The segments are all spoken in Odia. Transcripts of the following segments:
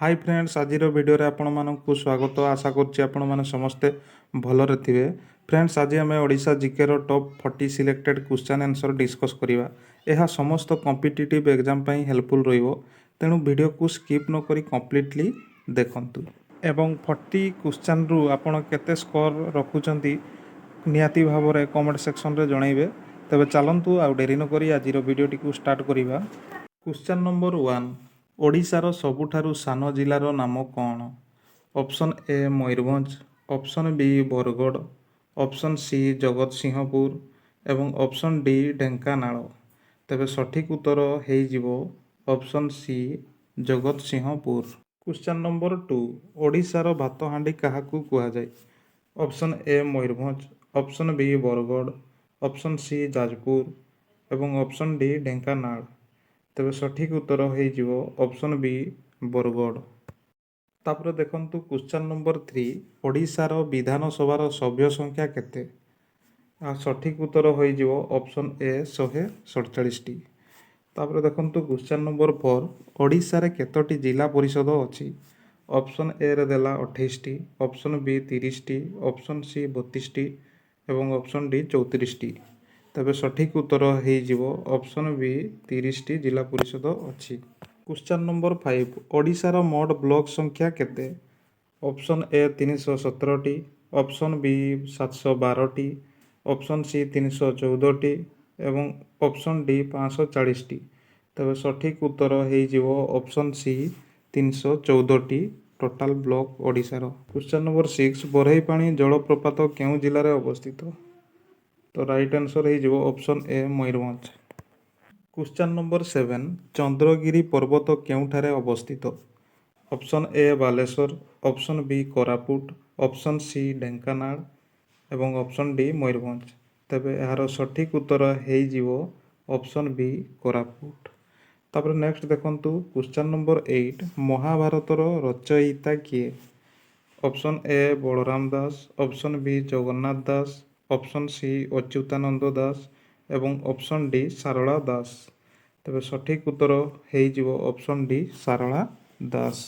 ହାଇ ଫ୍ରେଣ୍ଡସ୍, ଆଜିର ଭିଡ଼ିଓରେ ଆପଣମାନଙ୍କୁ ସ୍ୱାଗତ। ଆଶା କରୁଛି ଆପଣମାନେ ସମସ୍ତେ ଭଲରେ ଥିବେ। ଫ୍ରେଣ୍ଡସ୍, ଆଜି ଆମେ Odisha ଜିକେର top 40 selected question answer discuss କରିବା। ଏହା ସମସ୍ତ କମ୍ପିଟିଟିଭ୍ ଏକ୍ଜାମ୍ ପାଇଁ ହେଲ୍ପଫୁଲ୍ ରହିବ। ତେଣୁ ଭିଡ଼ିଓକୁ ସ୍କିପ୍ ନ କରି କମ୍ପ୍ଲିଟଲି ଦେଖନ୍ତୁ ଏବଂ 40 କ୍ୱେଶ୍ଚନ୍ରୁ ଆପଣ କେତେ ସ୍କୋର୍ ରଖୁଛନ୍ତି, ନିହାତି ଭାବରେ କମେଣ୍ଟ ସେକ୍ସନରେ ଜଣାଇବେ। ତେବେ ଚାଲନ୍ତୁ, ଆଉ ଡେରି ନକରି ଆଜିର ଭିଡ଼ିଓଟିକୁ ଷ୍ଟାର୍ଟ କରିବା। କ୍ୱେଶ୍ଚନ୍ ନମ୍ବର 1, ଓଡ଼ିଶାର ସବୁଠାରୁ ସାନ ଜିଲ୍ଲାର ନାମ କ'ଣ? Option A Mayurbhanj, option B Bargarh, option C Jagatsinghpur ଏବଂ ଅପସନ୍ ଡି ଢେଙ୍କାନାଳ। ତେବେ ସଠିକ୍ ଉତ୍ତର ହେଇଯିବ option C Jagatsinghpur. Question number 2, ଓଡ଼ିଶାର ଭାତହାଣ୍ଡି କାହାକୁ କୁହାଯାଏ? Option A Mayurbhanj, option B Bargarh, option C Jajpur ଏବଂ ଅପସନ୍ ଡି ଢେଙ୍କାନାଳ। ତେବେ ସଠିକ୍ ଉତ୍ତର ହେଇଯିବ ଅପସନ୍ ବି ବରଗଡ଼। ତାପରେ ଦେଖନ୍ତୁ କ୍ୱେଶ୍ଚନ୍ ନମ୍ବର 3, ଓଡ଼ିଶାର ବିଧାନସଭାର ସଭ୍ୟ ସଂଖ୍ୟା କେତେ? ଆଉ ସଠିକ୍ ଉତ୍ତର ହୋଇଯିବ ଅପସନ୍ ଏ 147ଟି। ତାପରେ ଦେଖନ୍ତୁ କ୍ୱେଶ୍ଚନ୍ ନମ୍ବର 4, ଓଡ଼ିଶାରେ କେତୋଟି ଜିଲ୍ଲା ପରିଷଦ ଅଛି? ଅପସନ୍ ଏରେ ଦେଲା 28ଟି, ଅପସନ୍ ବି 30ଟି, ଅପସନ୍ ସି 32ଟି ଏବଂ ଅପସନ୍ ଡି 34ଟି। ତେବେ ସଠିକ୍ ଉତ୍ତର ହେଇଯିବ ଅପସନ୍ ବି 30ଟି ଜିଲ୍ଲା ପରିଷଦ ଅଛି। କ୍ୱେଶ୍ଚନ୍ ନମ୍ବର 5, ଓଡ଼ିଶାର ମୋଟ ବ୍ଲକ ସଂଖ୍ୟା କେତେ? ଅପସନ୍ ଏ 317ଟି, ଅପସନ୍ ବି 712ଟି, ଅପସନ୍ ସି 314ଟି ଏବଂ ଅପସନ୍ ଡି 540ଟି। ତେବେ ସଠିକ୍ ଉତ୍ତର ହେଇଯିବ ଅପସନ୍ ସି 314ଟି ଟୋଟାଲ୍ ବ୍ଲକ ଓଡ଼ିଶାର। କ୍ୱେଶ୍ଚନ୍ ନମ୍ବର 6, ବରେହିପାଣି ଜଳପ୍ରପାତ କେଉଁ ଜିଲ୍ଲାରେ ଅବସ୍ଥିତ? ତ ରାଇଟ୍ ଆନ୍ସର୍ ହେଇଯିବ option A Mayurbhanj. Question number 7, Chandragiri ପର୍ବତ କେଉଁଠାରେ ଅବସ୍ଥିତ? Option A Balasore, option B Koraput, option C Dhenkanal ଏବଂ ଅପସନ୍ ଡି ମୟୂରଭଞ୍ଜ। ତେବେ ଏହାର ସଠିକ୍ ଉତ୍ତର ହେଇଯିବ ଅପସନ୍ ବି କୋରାପୁଟ। ତାପରେ ନେକ୍ସଟ ଦେଖନ୍ତୁ କ୍ୱେଶ୍ଚନ୍ ନମ୍ବର 8, ମହାଭାରତର ରଚୟିତା କିଏ? Option A Balaram Das, option B Jagannath Das, option C Achyutananda Das ଏବଂ ଅପସନ୍ ଡି ସାରଳା ଦାସ। ତେବେ ସଠିକ୍ ଉତ୍ତର ହେଇଯିବ ଅପସନ୍ ଡି ସାରଳା ଦାସ।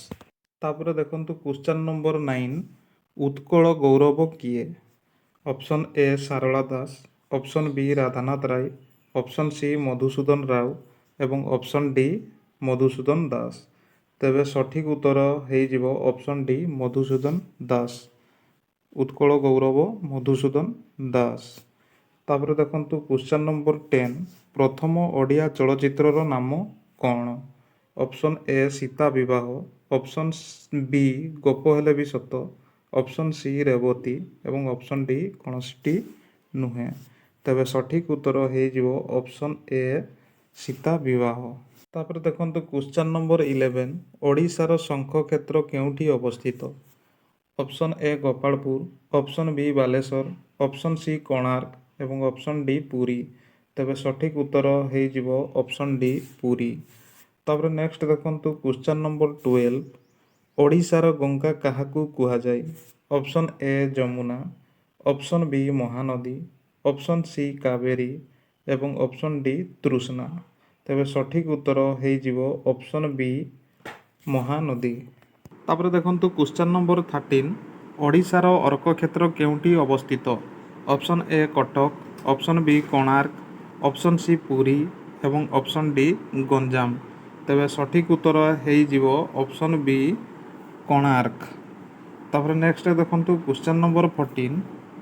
ତାପରେ ଦେଖନ୍ତୁ କ୍ୱେଶ୍ଚନ୍ ନମ୍ବର 9, ଉତ୍କଳ ଗୌରବ କିଏ? Option A Sarala Das, option B Radhanath Ray, option C Madhusudan Rao ଏବଂ ଅପସନ୍ ଡି ମଧୁସୂଦନ ଦାସ। ତେବେ ସଠିକ୍ ଉତ୍ତର ହେଇଯିବ ଅପସନ୍ ଡି ମଧୁସୂଦନ ଦାସ। ଉତ୍କଳ ଗୌରବ ମଧୁସୂଦନ ଦାସ। ତାପରେ ଦେଖନ୍ତୁ କ୍ୱେଶ୍ଚନ୍ ନମ୍ବର 10, ପ୍ରଥମ ଓଡ଼ିଆ ଚଳଚ୍ଚିତ୍ରର ନାମ କ'ଣ? ଅପସନ୍ ଏ ସୀତା ବିବାହ, ଅପସନ୍ ବି ଗପ ହେଲେ ବି ସତ, ଅପସନ୍ ସି ରେବତୀ ଏବଂ ଅପସନ୍ ଡି କୌଣସିଟି ନୁହେଁ। ତେବେ ସଠିକ୍ ଉତ୍ତର ହେଇଯିବ ଅପସନ୍ ଏ ସୀତା ବିବାହ। ତାପରେ ଦେଖନ୍ତୁ କ୍ୱେଶ୍ଚନ୍ ନମ୍ବର 11, ଓଡ଼ିଶାର ଶଙ୍ଖ କ୍ଷେତ୍ର କେଉଁଠି ଅବସ୍ଥିତ? Option A Gopalpur, option B Balasore, option C Konark ଏବଂ ଅପସନ୍ ଡି ପୁରୀ। ତେବେ ସଠିକ୍ ଉତ୍ତର ହେଇଯିବ ଅପସନ୍ ଡି ପୁରୀ। ତାପରେ ନେକ୍ସଟ ଦେଖନ୍ତୁ କ୍ୱେଶ୍ଚନ୍ ନମ୍ବର 12, ଓଡ଼ିଶାର ଗଙ୍ଗା କାହାକୁ କୁହାଯାଏ? Option A Yamuna, option B Mahanadi, option C Kaveri ଏବଂ ଅପସନ୍ ଡି ତୃଷ୍ଣା। ତେବେ ସଠିକ୍ ଉତ୍ତର ହେଇଯିବ ଅପସନ୍ ବି ମହାନଦୀ। ତାପରେ ଦେଖନ୍ତୁ କ୍ୱେଶ୍ଚନ୍ ନମ୍ବର 13, ଓଡ଼ିଶାର ଅର୍କକ୍ଷେତ୍ର କେଉଁଠି ଅବସ୍ଥିତ? Option A Cuttack, option B Konark, option C Puri ଏବଂ ଅପସନ୍ ଡି ଗଞ୍ଜାମ। ତେବେ ସଠିକ୍ ଉତ୍ତର ହେଇଯିବ ଅପସନ୍ ବି କୋଣାର୍କ। ତାପରେ ନେକ୍ସଟ ଦେଖନ୍ତୁ କ୍ୱେଶ୍ଚନ୍ ନମ୍ବର 14,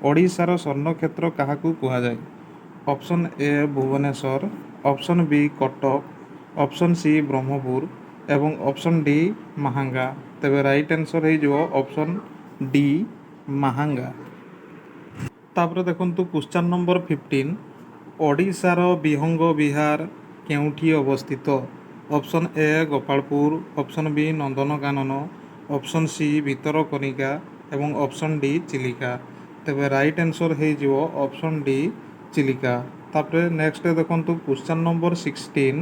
ଓଡ଼ିଶାର ସ୍ୱର୍ଣ୍ଣକ୍ଷେତ୍ର କାହାକୁ କୁହାଯାଏ? Option A Bhubaneswar, option B Cuttack, option C Brahmapur ଏବଂ ଅପସନ୍ ଡି ମାହାଙ୍ଗା। ତେବେ ରାଇଟ୍ ଆନ୍ସର୍ ହେଇଯିବ ଅପସନ୍ ଡି ମାହାଙ୍ଗା। ତାପରେ ଦେଖନ୍ତୁ କ୍ୱେଶ୍ଚନ୍ ନମ୍ବର 15, ଓଡ଼ିଶାର ବିହଙ୍ଗ ବିହାର କେଉଁଠି ଅବସ୍ଥିତ? Option A Gopalpur, option B Nandankanan, option C Bhitarkanika ଏବଂ ଅପସନ୍ ଡି ଚିଲିକା। ତେବେ ରାଇଟ୍ ଆନ୍ସର୍ ହେଇଯିବ ଅପସନ୍ ଡି ଚିଲିକା। ତାପରେ ନେକ୍ସଟ ଦେଖନ୍ତୁ କ୍ୱେଶ୍ଚନ୍ ନମ୍ବର 16,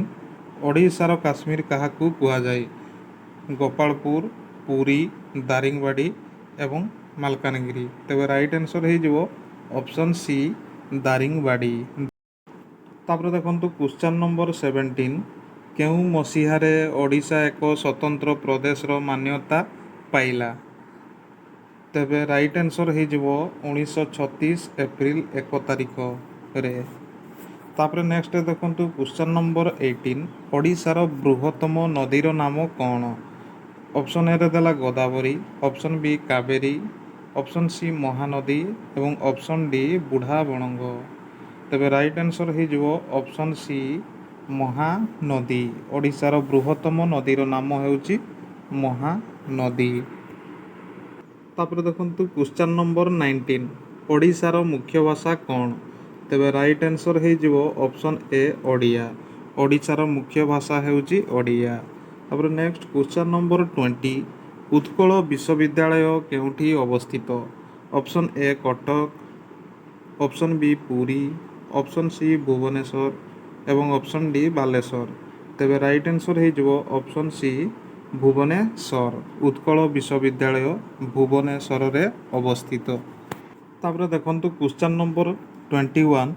ଓଡ଼ିଶାର କାଶ୍ମୀର କାହାକୁ କୁହାଯାଏ? ଗୋପାଳପୁର, ପୁରୀ, ଦାରିଙ୍ଗବାଡ଼ି ଏବଂ ମାଲକାନଗିରି। ତେବେ ରାଇଟ୍ ଆନ୍ସର୍ ହେଇଯିବ ଅପସନ୍ ସି ଦାରିଙ୍ଗବାଡ଼ି। ତାପରେ ଦେଖନ୍ତୁ କ୍ୱେଶ୍ଚନ୍ ନମ୍ବର 17, କେଉଁ ମସିହାରେ ଓଡ଼ିଶା ଏକ ସ୍ୱତନ୍ତ୍ର ପ୍ରଦେଶର ମାନ୍ୟତା ପାଇଲା? ତେବେ ରାଇଟ୍ ଆନ୍ସର୍ ହେଇଯିବ 1936 ଏପ୍ରିଲ 1 ତାରିଖରେ। ତାପରେ ନେକ୍ସଟ ଦେଖନ୍ତୁ, କ୍ୱେଶ୍ଚନ୍ ନମ୍ବର 18, ଓଡ଼ିଶାର ବୃହତ୍ତମ ନଦୀର ନାମ କ'ଣ? ଅପସନ୍ ଏରେ ଦେଲା Godavari, option B Kaveri, option C Mahanadi ଏବଂ ଅପସନ୍ ଡି ବୁଢ଼ାବଳଙ୍ଗ। ତେବେ ରାଇଟ୍ ଆନ୍ସର୍ ହେଇଯିବ ଅପସନ୍ ସି ମହାନଦୀ। ଓଡ଼ିଶାର ବୃହତ୍ତମ ନଦୀର ନାମ ହେଉଛି ମହାନଦୀ। ତାପରେ ଦେଖନ୍ତୁ, କ୍ୱେଶ୍ଚନ୍ ନମ୍ବର 19, ଓଡ଼ିଶାର ମୁଖ୍ୟ ଭାଷା କ'ଣ? ତେବେ ରାଇଟ୍ ଆନ୍ସର୍ ହେଇଯିବ ଅପସନ୍ ଏ ଓଡ଼ିଆ। ଓଡ଼ିଶାର ମୁଖ୍ୟ ଭାଷା ହେଉଛି ଓଡ଼ିଆ। ତାପରେ ନେକ୍ସଟ କ୍ୱେଶ୍ଚନ୍ ନମ୍ବର 20, ଉତ୍କଳ ବିଶ୍ୱବିଦ୍ୟାଳୟ କେଉଁଠି ଅବସ୍ଥିତ? Option A Cuttack, option B Puri, option C Bhubaneswar ଏବଂ ଅପସନ୍ ଡି ବାଲେଶ୍ୱର। ତେବେ ରାଇଟ୍ ଆନ୍ସର୍ ହେଇଯିବ ଅପସନ୍ ସି ଭୁବନେଶ୍ୱର। ଉତ୍କଳ ବିଶ୍ୱବିଦ୍ୟାଳୟ ଭୁବନେଶ୍ୱରରେ ଅବସ୍ଥିତ। ତାପରେ ଦେଖନ୍ତୁ, କ୍ୱେଶ୍ଚନ୍ ନମ୍ବର 21,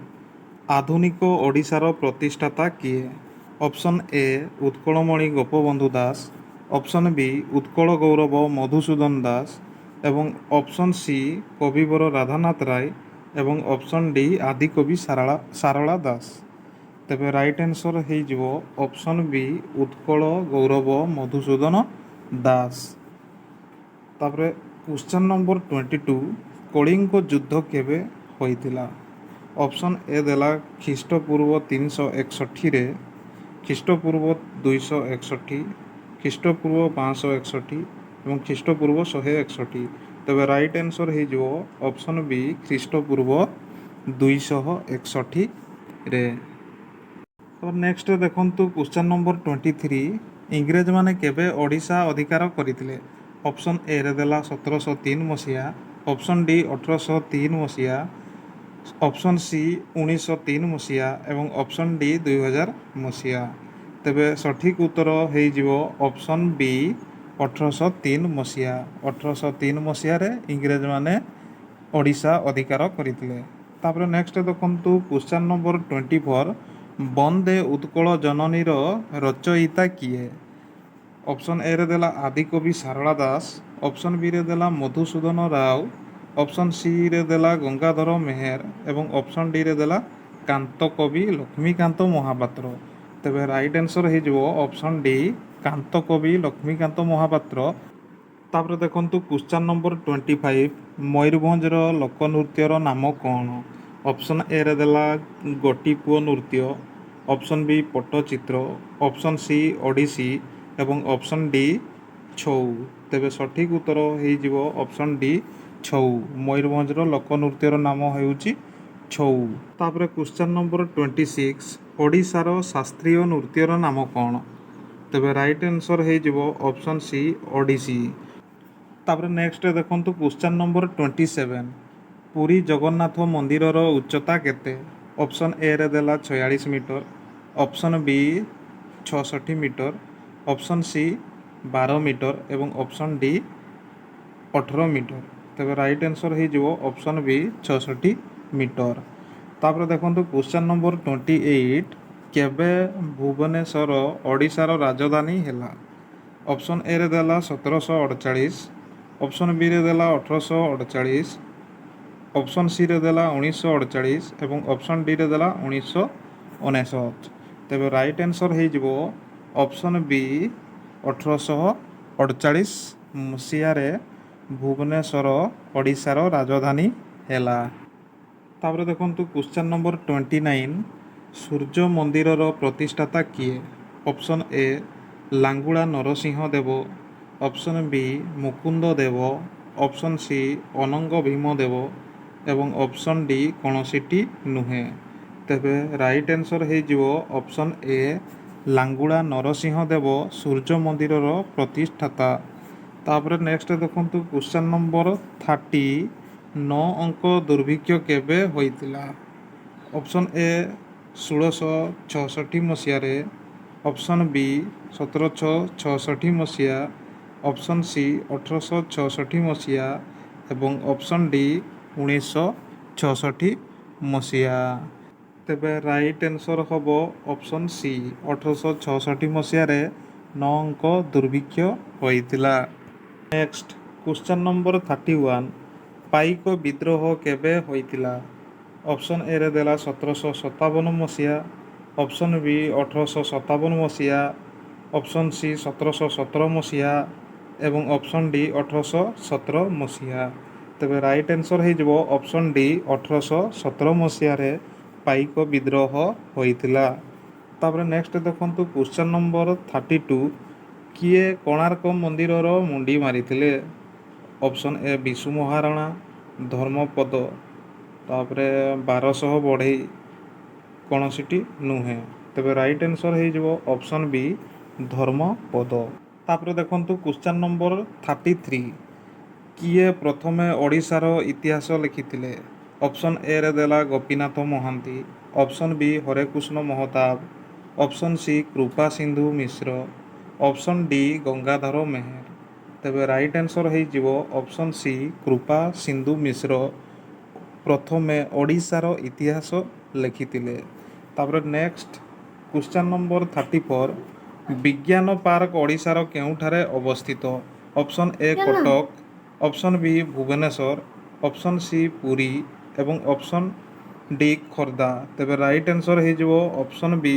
ଆଧୁନିକ ଓଡ଼ିଶାର ପ୍ରତିଷ୍ଠାତା କିଏ? Option A Utkalmani Gopabandhu Das, option B Utkal Gaurav Madhusudan Das ଏବଂ ଅପସନ୍ ସି କବିବର ରାଧାନାଥ ରାୟ ଏବଂ ଅପସନ୍ ଡି ଆଦିକବି ସାରଳା ଦାସ। ତେବେ ରାଇଟ୍ ଆନ୍ସର୍ ହେଇଯିବ ଅପସନ୍ ବି ଉତ୍କଳ ଗୌରବ ମଧୁସୂଦନ ଦାସ। ତାପରେ କ୍ୱେଶ୍ଚନ୍ ନମ୍ବର 22, କଳିଙ୍ଗ ଯୁଦ୍ଧ କେବେ ହୋଇଥିଲା? ଅପସନ୍ ଏ ଦେଲା ଖ୍ରୀଷ୍ଟପୂର୍ବ 361ରେ, ଖ୍ରୀଷ୍ଟପୂର୍ବ 261, ଖ୍ରୀଷ୍ଟପୂର୍ବ 561 ଏବଂ ଖ୍ରୀଷ୍ଟପୂର୍ବ 161। ତେବେ ରାଇଟ୍ ଆନ୍ସର୍ ହେଇଯିବ ଅପସନ୍ ବି ଖ୍ରୀଷ୍ଟପୂର୍ବ 261ରେ। ତାପରେ ନେକ୍ସଟ ଦେଖନ୍ତୁ, କ୍ୱେଶ୍ଚନ୍ ନମ୍ବର 23, ଇଂରେଜମାନେ କେବେ ଓଡ଼ିଶା ଅଧିକାର କରିଥିଲେ? ଅପସନ୍ ଏରେ ଦେଲା 1703 ମସିହା, ଅପସନ୍ ଡି 1803 ମସିହା, ଅପସନ୍ ସି 1903 ମସିହା ଏବଂ ଅପସନ୍ ଡି 2000 ମସିହା। ତେବେ ସଠିକ୍ ଉତ୍ତର ହେଇଯିବ ଅପସନ୍ ବି 1803 ମସିହା। 1803 ମସିହାରେ ଇଂରେଜମାନେ ଓଡ଼ିଶା ଅଧିକାର କରିଥିଲେ। ତାପରେ ନେକ୍ସଟ ଦେଖନ୍ତୁ, କ୍ୱେଶ୍ଚନ୍ ନମ୍ବର 24, ବନ୍ଦେ ଉତ୍କଳ ଜନନୀର ରଚୟିତା କିଏ? ଅପସନ୍ ଏରେ ଦେଲା ଆଦିକବି ସାରଳା ଦାସ, ଅପସନ୍ ବିରେ ଦେଲା ମଧୁସୂଦନ ରାଓ, ଅପସନ୍ ସିରେ ଦେଲା ଗଙ୍ଗାଧର ମେହେର ଏବଂ ଅପସନ୍ ଡିରେ ଦେଲା କାନ୍ତ କବି ଲକ୍ଷ୍ମୀକାନ୍ତ ମହାପାତ୍ର। ତେବେ ରାଇଟ୍ ଆନ୍ସର୍ ହେଇଯିବ ଅପସନ୍ ଡି କାନ୍ତ କବି ଲକ୍ଷ୍ମୀକାନ୍ତ ମହାପାତ୍ର। ତାପରେ ଦେଖନ୍ତୁ, କ୍ୱେଶ୍ଚନ୍ ନମ୍ବର 25, ମୟୂରଭଞ୍ଜର ଲୋକନୃତ୍ୟର ନାମ କ'ଣ? ଅପସନ୍ ଏରେ ଦେଲା ଗୋଟିପୁଅ ନୃତ୍ୟ, option B Pattachitra, option C Odissi ଏବଂ ଅପସନ୍ ଡି ଛଉ। ତେବେ ସଠିକ୍ ଉତ୍ତର ହେଇଯିବ ଅପସନ୍ ଡି ଛଉ। ମୟୂରଭଞ୍ଜର ଲୋକନୃତ୍ୟର ନାମ ହେଉଛି ଛଉ। ତାପରେ କ୍ୱେଶ୍ଚନ୍ ନମ୍ବର 26, ଓଡ଼ିଶାର ଶାସ୍ତ୍ରୀୟ ନୃତ୍ୟର ନାମ କ'ଣ? ତେବେ ରାଇଟ୍ ଆନ୍ସର୍ ହେଇଯିବ ଅପସନ୍ ସି ଓଡ଼ିଶୀ। ତାପରେ ନେକ୍ସଟ ଦେଖନ୍ତୁ, କ୍ୱେଶ୍ଚନ୍ ନମ୍ବର 27, ପୁରୀ ଜଗନ୍ନାଥ ମନ୍ଦିରର ଉଚ୍ଚତା କେତେ? ଅପସନ୍ ଏରେ ଦେଲା 46 metre, option B 66 metre, option C 12 metre ଏବଂ ଅପସନ୍ ଡି 18 ମିଟର। ତେବେ ରାଇଟ୍ ଆନ୍ସର୍ ହେଇଯିବ ଅପସନ୍ ବି 66 ମିଟର। ତାପରେ ଦେଖନ୍ତୁ, କ୍ୱେଶ୍ଚନ୍ ନମ୍ବର 28, କେବେ ଭୁବନେଶ୍ୱର ଓଡ଼ିଶାର ରାଜଧାନୀ ହେଲା? ଅପସନ୍ ଏରେ ଦେଲା 1748, ଅପସନ୍ ବିରେ ଦେଲା 1848, ଅପସନ୍ ସିରେ ଦେଲା 1948 ଏବଂ ଅପସନ୍ ଡିରେ ଦେଲା 1999। ତେବେ ରାଇଟ୍ ଆନ୍ସର୍ ହେଇଯିବ ଅପସନ୍ ବି 1848 ମସିହାରେ ଭୁବନେଶ୍ୱର ଓଡ଼ିଶାର ରାଜଧାନୀ ହେଲା। ତାପରେ ଦେଖନ୍ତୁ, କ୍ୱେଶ୍ଚନ୍ ନମ୍ବର 29, ସୂର୍ଯ୍ୟ ମନ୍ଦିରର ପ୍ରତିଷ୍ଠାତା କିଏ? Option A Langula Narasimha Deva, option B Mukunda Deva, option C Ananga Bhima Deva ଏବଂ ଅପସନ୍ ଡି କୌଣସିଟି ନୁହେଁ। ତେବେ ରାଇଟ୍ ଆନ୍ସର୍ ହେଇଯିବ ଅପସନ୍ ଏ ଲାଙ୍ଗୁଳା ନରସିଂହ ଦେବ ସୂର୍ଯ୍ୟ ମନ୍ଦିରର ପ୍ରତିଷ୍ଠାତା। ତାପରେ ନେକ୍ସଟ ଦେଖନ୍ତୁ, କ୍ୱେଶ୍ଚନ୍ ନମ୍ବର 30, ନଅ ଅଙ୍କ ଦୁର୍ଭିକ୍ଷ କେବେ ହୋଇଥିଲା? ଅପସନ୍ ଏ 1666 ମସିହାରେ, ଅପସନ୍ ବି 1766 ମସିହା, ଅପସନ୍ ସି 1866 ମସିହା ଏବଂ ଅପସନ୍ ଡି 1966 ମସିହା। ତେବେ ରାଇଟ୍ ଆନ୍ସର୍ ହେବ ଅପସନ୍ ସି, 1866 ମସିହାରେ ନଅ ଅଙ୍କ ଦୁର୍ଭିକ୍ଷ ହୋଇଥିଲା। Next question number 31, ପାଇକ ବିଦ୍ରୋହ କେବେ ହୋଇଥିଲା? ଅପସନ୍ ଏରେ ଦେଲା 1757 ମସିହା, ଅପସନ୍ ବି 1857 ମସିହା, ଅପସନ୍ ସି 1717 ମସିହା ଏବଂ ଅପସନ୍ ଡି 1817 ମସିହା। ତେବେ ରାଇଟ୍ ଆନ୍ସର୍ ହେଇଯିବ ଅପସନ୍ ଡି, 1817 ମସିହାରେ ପାଇକ ବିଦ୍ରୋହ ହୋଇଥିଲା। ତାପରେ ନେକ୍ସଟ ଦେଖନ୍ତୁ କ୍ୱେଶ୍ଚନ୍ ନମ୍ବର 32, କିଏ କୋଣାର୍କ ମନ୍ଦିରର ମୁଣ୍ଡି ମାରିଥିଲେ? ଅପସନ୍ ଏ ବିଶୁ ମହାରଣା, ଧର୍ମପଦ, ତାପରେ 1200 ବଢ଼େଇ, କୌଣସିଟି ନୁହେଁ। ତେବେ ରାଇଟ୍ ଆନ୍ସର୍ ହେଇଯିବ ଅପସନ୍ ବି ଧର୍ମପଦ। ତାପରେ ଦେଖନ୍ତୁ କ୍ୱେଶ୍ଚନ୍ ନମ୍ବର 33, କିଏ ପ୍ରଥମେ ଓଡ଼ିଶାର ଇତିହାସ ଲେଖିଥିଲେ? ଅପସନ୍ ଏରେ ଦେଲା Gopinath Mohanty, option B Harekrushna Mahtab, option C Kripa Sindhu Mishra, option D Gangadhar Meher. ତେବେ ରାଇଟ୍ ଆନ୍ସର୍ ହେଇଯିବ ଅପସନ୍ ସି, କୃପା ସିନ୍ଧୁ ମିଶ୍ର ପ୍ରଥମେ ଓଡ଼ିଶାର ଇତିହାସ ଲେଖିଥିଲେ। ତାପରେ ନେକ୍ସଟ କ୍ୱେଶ୍ଚନ୍ ନମ୍ବର 34, ବିଜ୍ଞାନ ପାର୍କ ଓଡ଼ିଶାର କେଉଁଠାରେ ଅବସ୍ଥିତ? Option A Cuttack, option B Bhubaneswar, option C Puri ଏବଂ ଅପସନ୍ ଡି ଖୋର୍ଦ୍ଧା। ତେବେ ରାଇଟ୍ ଆନ୍ସର୍ ହେଇଯିବ ଅପସନ୍ ବି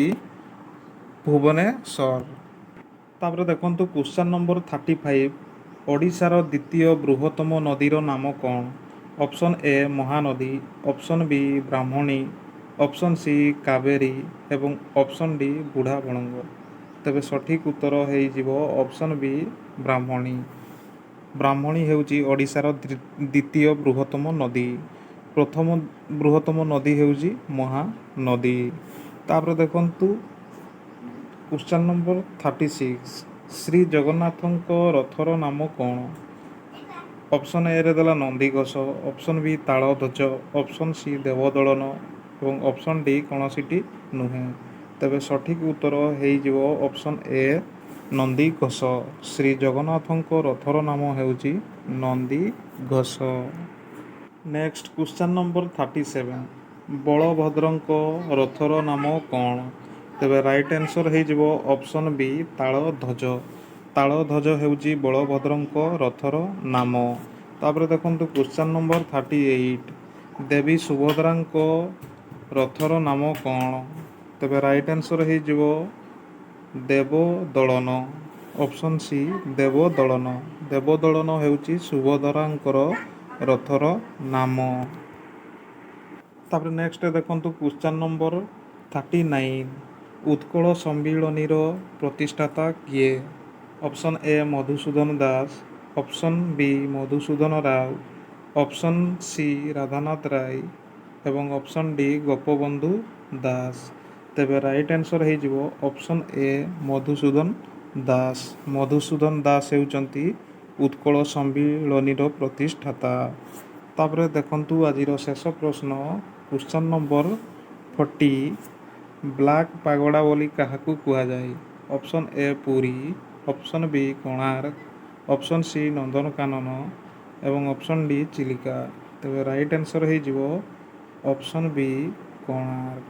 ଭୁବନେଶ୍ୱର। ତାପରେ ଦେଖନ୍ତୁ କ୍ୱେଶ୍ଚନ୍ ନମ୍ବର 35, ଓଡ଼ିଶାର ଦ୍ୱିତୀୟ ବୃହତ୍ତମ ନଦୀର ନାମ କ'ଣ? Option A Mahanadi, option B Brahmani, option C Kaveri ଏବଂ ଅପସନ୍ ଡି ବୁଢ଼ାବଳଙ୍ଗ। ତେବେ ସଠିକ୍ ଉତ୍ତର ହେଇଯିବ ଅପସନ୍ ବି ବ୍ରାହ୍ମଣୀ। ବ୍ରାହ୍ମଣୀ ହେଉଛି ଓଡ଼ିଶାର ଦ୍ୱିତୀୟ ବୃହତ୍ତମ ନଦୀ। ପ୍ରଥମ ବୃହତ୍ତମ ନଦୀ ହେଉଛି ମହାନଦୀ। ତାପରେ ଦେଖନ୍ତୁ କ୍ୱେଶ୍ଚନ୍ ନମ୍ବର 36, ଶ୍ରୀ ଜଗନ୍ନାଥଙ୍କ ରଥର ନାମ କ'ଣ? ଅପସନ୍ ଏରେ ଦେଲା Nandighosa, option B Taladhwaja, option C Debadalana ଏବଂ ଅପସନ୍ ଡି କୌଣସିଟି ନୁହେଁ। ତେବେ ସଠିକ୍ ଉତ୍ତର ହେଇଯିବ ଅପସନ୍ ଏ ନନ୍ଦିଘୋଷ। ଶ୍ରୀ ଜଗନ୍ନାଥଙ୍କ ରଥର ନାମ ହେଉଛି ନନ୍ଦିଘୋଷ। Next question number 37, ବଳଭଦ୍ରଙ୍କ ରଥର ନାମ କ'ଣ? ତେବେ ରାଇଟ୍ ଆନ୍ସର୍ ହେଇଯିବ ଅପସନ୍ ବି ତାଳଧ୍ୱଜ। ତାଳଧ୍ୱଜ ହେଉଛି ବଳଭଦ୍ରଙ୍କ ରଥର ନାମ। ତାପରେ ଦେଖନ୍ତୁ କ୍ୱେଶ୍ଚନ୍ ନମ୍ବର 38, ଦେବୀ ସୁଭଦ୍ରାଙ୍କ ରଥର ନାମ କ'ଣ? ତେବେ ରାଇଟ୍ ଆନ୍ସର୍ ହେଇଯିବ ଦେବଦଳନ, ଅପସନ୍ ସି ଦେବଦଳନ। ଦେବଦଳନ ହେଉଛି ସୁଭଦ୍ରାଙ୍କର ରଥର ନାମ। ତାପରେ ନେକ୍ସଟ ଦେଖନ୍ତୁ କ୍ୱେଶ୍ଚନ୍ ନମ୍ବର 39, ଉତ୍କଳ ସମ୍ମିଳନୀର ପ୍ରତିଷ୍ଠାତା କିଏ? Option A Madhusudan Das, option B Madhusudan Rao, option C Radhanath ରାୟ ଏବଂ ଅପସନ୍ ଡି ଗୋପବନ୍ଧୁ ଦାସ। ତେବେ ରାଇଟ୍ ଆନ୍ସର୍ ହେଇଯିବ ଅପସନ୍ ଏ ମଧୁସୂଦନ ଦାସ। ମଧୁସୂଦନ ଦାସ ହେଉଛନ୍ତି ଉତ୍କଳ ସମ୍ମିଳନୀର ପ୍ରତିଷ୍ଠାତା। ତାପରେ ଦେଖନ୍ତୁ ଆଜିର ଶେଷ ପ୍ରଶ୍ନ, କ୍ୱେଶ୍ଚନ୍ ନମ୍ବର 40, ବ୍ଲାକ୍ ପାଗୋଡ଼ା ବୋଲି କାହାକୁ କୁହାଯାଏ? Option A Puri, option B Konark, option C Nandankanan ଏବଂ ଅପସନ୍ ଡି ଚିଲିକା। ତେବେ ରାଇଟ୍ ଆନ୍ସର୍ ହେଇଯିବ ଅପସନ୍ ବି କୋଣାର୍କ।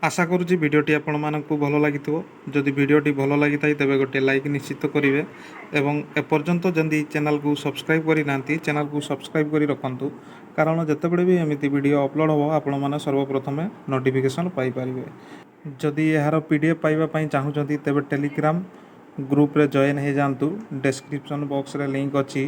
ଆଶା କରୁଛି ଭିଡ଼ିଓଟି ଆପଣମାନଙ୍କୁ ଭଲ ଲାଗିଥିବ। ଯଦି ଭିଡ଼ିଓଟି ଭଲ ଲାଗିଥାଏ, ତେବେ ଗୋଟିଏ ଲାଇକ୍ ନିଶ୍ଚିତ କରିବେ ଏବଂ ଏପର୍ଯ୍ୟନ୍ତ ଯଦି ଚ୍ୟାନେଲକୁ ସବସ୍କ୍ରାଇବ୍ କରିନାହାନ୍ତି, ଚ୍ୟାନେଲକୁ ସବସ୍କ୍ରାଇବ୍ କରି ରଖନ୍ତୁ, କାରଣ ଯେତେବେଳେ ବି ଏମିତି ଭିଡ଼ିଓ ଅପଲୋଡ଼ ହେବ, ଆପଣମାନେ ସର୍ବପ୍ରଥମେ ନୋଟିଫିକେସନ୍ ପାଇପାରିବେ। ଯଦି ଏହାର ପିଡିଏଫ୍ ପାଇବା ପାଇଁ ଚାହୁଁଛନ୍ତି, ତେବେ ଟେଲିଗ୍ରାମ ଗ୍ରୁପରେ ଜଏନ୍ ହେଇଯାଆନ୍ତୁ। ଡେସ୍କ୍ରିପସନ୍ ବକ୍ସରେ ଲିଙ୍କ୍ ଅଛି।